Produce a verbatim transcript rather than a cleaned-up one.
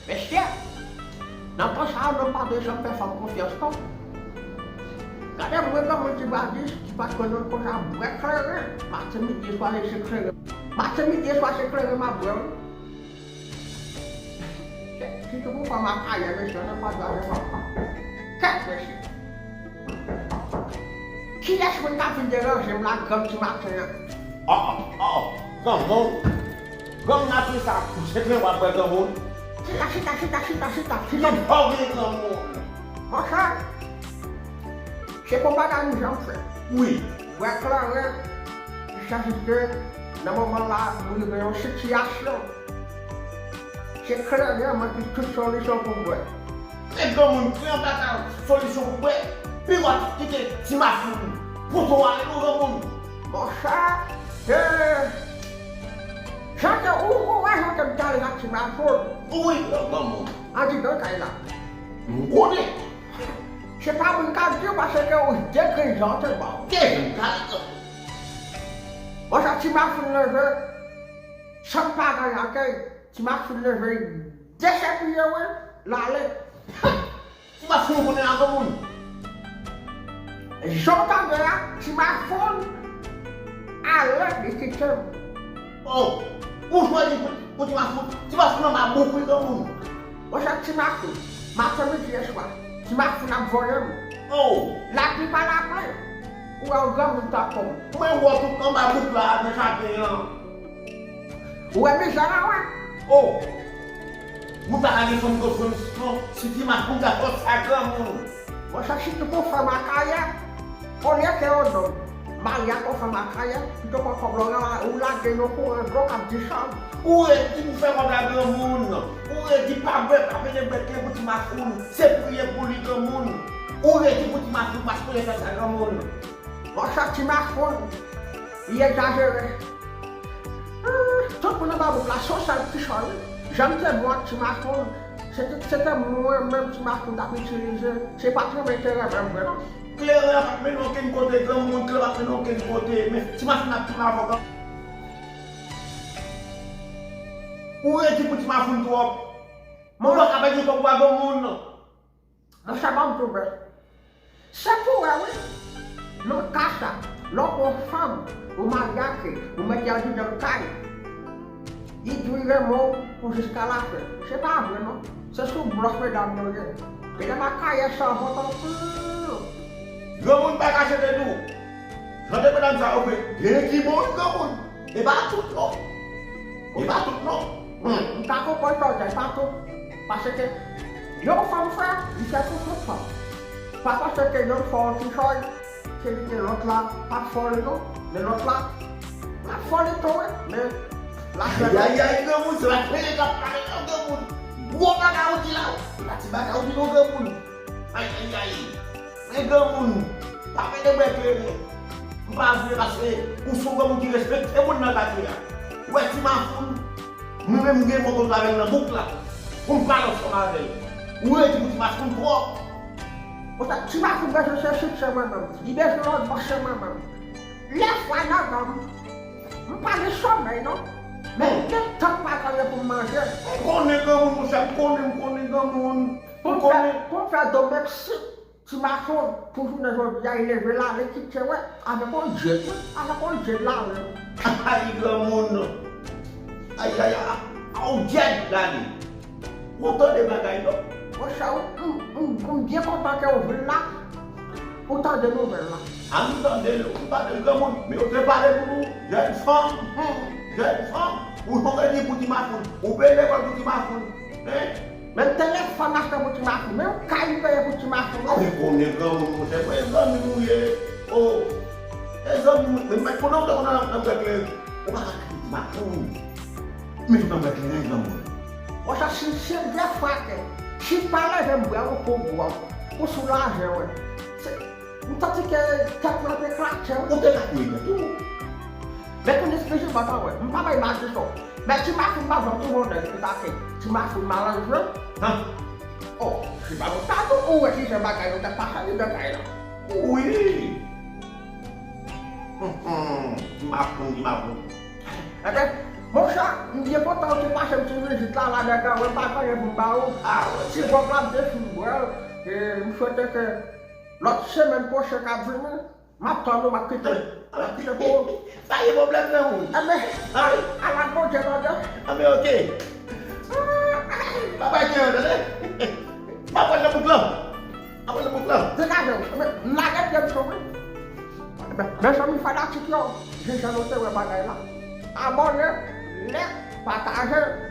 Mesye, nan tan sa a, nonm pa t janm fè fanm konfyans non. Gade mwen granmoun ti badis ki pa t konn konsa bwè kleren, maten, midi, swa se kleren. Maten, midi, swa se kleren m ap bwè wi. Sitou pou fanm a kayè, mesye, nonm pa t janm fè fanm. Kèt, mesye. Kiyès moun k ap vin deranje m la granm ti maten an? Oh, oh, oh, granmoun. Granmoun ap di sa, se kleren w ap bwè granmoun. Chita, chita, chita, chita, chita, chita. Li pa vle granmoun. Monchè, se pou bagay nou janm fè. Wi. Bwè kleren, jiskaske nan moman la, nou rive yon sitiyasyon. Se kleren mwen ki tout solisyon pou bwè. E granmoun, kleren pa ka solisyon pou bwè. Pi w ap kite ti mafoun pote w ale non granmoun. Monchè, e, jan ke ou, ou wè jan ke m te ale nan ti mafoun. Wi, granmoun. Andidan kay la. M konnen. Se pa moun k ap di w paske ou degrenn jan te ba w. Degrenn kay granmoun. Monchè, ti mafoun leve, san m pa gen akèy, ti mafoun leve, dechèpiye wi, l ale. Ti mafoun konnen a granmoun. Jan w tande a, ti mafoun ale, li kite m. Oh, ou chwazi pou, pou ti mafoun. Ti mafoun nan mabouk wi granmoun. Monchè, ti mafoun, maten, midi e swa, ti mafoun ap vòlè m. Oh. Lapli pa lapli, ou wè yon granmoun tankou m. Mwen wè w tout anba bouk la, nan jaden an. Ou wè mizè a, wè? Oh. Moun pa ka gen fanm gwo fanm non, si ti mafoun ta fè sa granmoun. Monchè, sitou pou fanm a kayè, olye ke yon nonm marye ak yon fanm a kayè, pito pran kòb la, ou lage nan kouran dlo k ap desann. Ou redi pou fè kòb la granmoun. Ou redi pa bwè, pa vle bwè kleren pou ti mafoun. Se priye pou li granmoun. Ou redi pou ti mafoun, paske ou fè sa granmoun. Monchè, ti mafoun, li egzajere. Ah, tout moun anba bouk la, se yon sèl kichòy wi. Jan m te bon ak ti mafoun, se te, se te mwen menm ti mafoun t ap itilize. Se pa t renmen te renmen m vre non. Kleren an pa t mennen okenn kote granmoun, kleren pa t mennen okenn kote, men ti mafoun ap toujou avè w. Ou redi pou ti mafoun twòp. Ou pa ka pèdi kòb ou a granmoun. Monchè, ban m twouve. Se pou wè wi. Nan ka sa, lè w pran yon fanm, ou marye ak li, ou mete andidan kay, li di w li renmen w pou jiska lafen. Se pa vre non. Se sou blòf medam yo ye. Medam a kayè sa vòt anpil. Granmoun pa kache tèt ou. Jan de medam sa yo vle, gen ki bon wi granmoun. E pa tout non. E pa tout non. Hmm. M ka konprann sa w di a, e pa tout. Paske yon fanm fè, li fè pou tout fanm. Pa paske yonn fè yon ti chòy, se li ke lòt la p ap fè li non. Men lòt la, l ap fè li tou wi. Men l ap fè. Ayayay, granmoun, se pa pele k ap pale non, granmoun. Gwo bagay ou di la, se pa ti bagay ou di non, granmoun. Ayayay. Men granmoun, pa pede bwè kleren. M pa vle paske ou se yon granmoun ki respekte moun nan katye a. Ou wè ti mafoun, mwen menm m gen foto avè l nan bouk la. Pou m pale ansanm avè l. Ou redi pou ti mafoun twòp. Konsa, ti mafoun bezwen se sikse mwen menm. Li bezwen lòt bòs se mwen menm. Lè fwa nan dan m, m pa gen somèy non. Men m gen tan m pa tande pou m manje. M konnen granmoun, monchè, m konnen, m konnen granmoun. Pou m fè, pou m fè do Meksik, ti mafoun, pou jounen jodi a, li leve l ale kite w, avèk yon djed, wi, avèk yon djed l ale. Ay, granmoun. Ay, ay, ay, yon djed l ale. Ou tande bagay, non? Monchè, m, m, m, m byen kontan ke w vin la, ou tande nouvèl la. A, m tande l, m tande l, granmoun. Men yo te pale pou nou, jèn fanm, hmm, jèn fanm, ou jwenn redi pou ti mafoun, ou peye lekòl pou ti mafoun, hein? Menm telefòn achte pou ti mafoun, menm kay li peye pou ti mafoun. Mwen konnen granmoun, monchè, mwen zanmi nou ye. Oh, e zanmi mwen, men, men konnen w te konn nan, nan bwè kleren. Ou pa ka kite ti mafoun. Men nan bwè kleren, granmoun. Monchè, si, si de fwa ke, si pa leve m bwè yon kou bwòf, pou soulaje w. Se, m santi ke tèt mwen ap eklate, wi. Ou te ka touye tèt ou. Men kounye a, eskize m, papa, wè. M pa bay madichon. Men ti mafoun pa janm tounen yon nèg ki ta fè ti mafoun malanje. Han? Oh, se pa mwen ta tou, ou wè ki jan bagay yo t ap pase anndan kay la. Wi. Hum, hum. Ti mafoun, ti mafoun. Enben, Monchè, m byen kontan ou te pase yon ti vizit la, la dèyè, mwen pa gen anyen pou m ba ou. Ti gwòg la m te fin bwè l, e m swete ke lòt semèn pwochen k ap vini, m ap tann ou, m ap kite. M ap kite pou ou. Pa gen pwoblèm non, moun. Enben, ala k Bondye tande. Enben, oke. Papa gen yon, tande. M ap pran nan bouk lan. M ap pran nan bouk lan. Degaje w. Enben, m lage pye m sou ou. Enben, mezanmi fanatik yo, jan nou te wè bagay la. Abòne, like, pataje.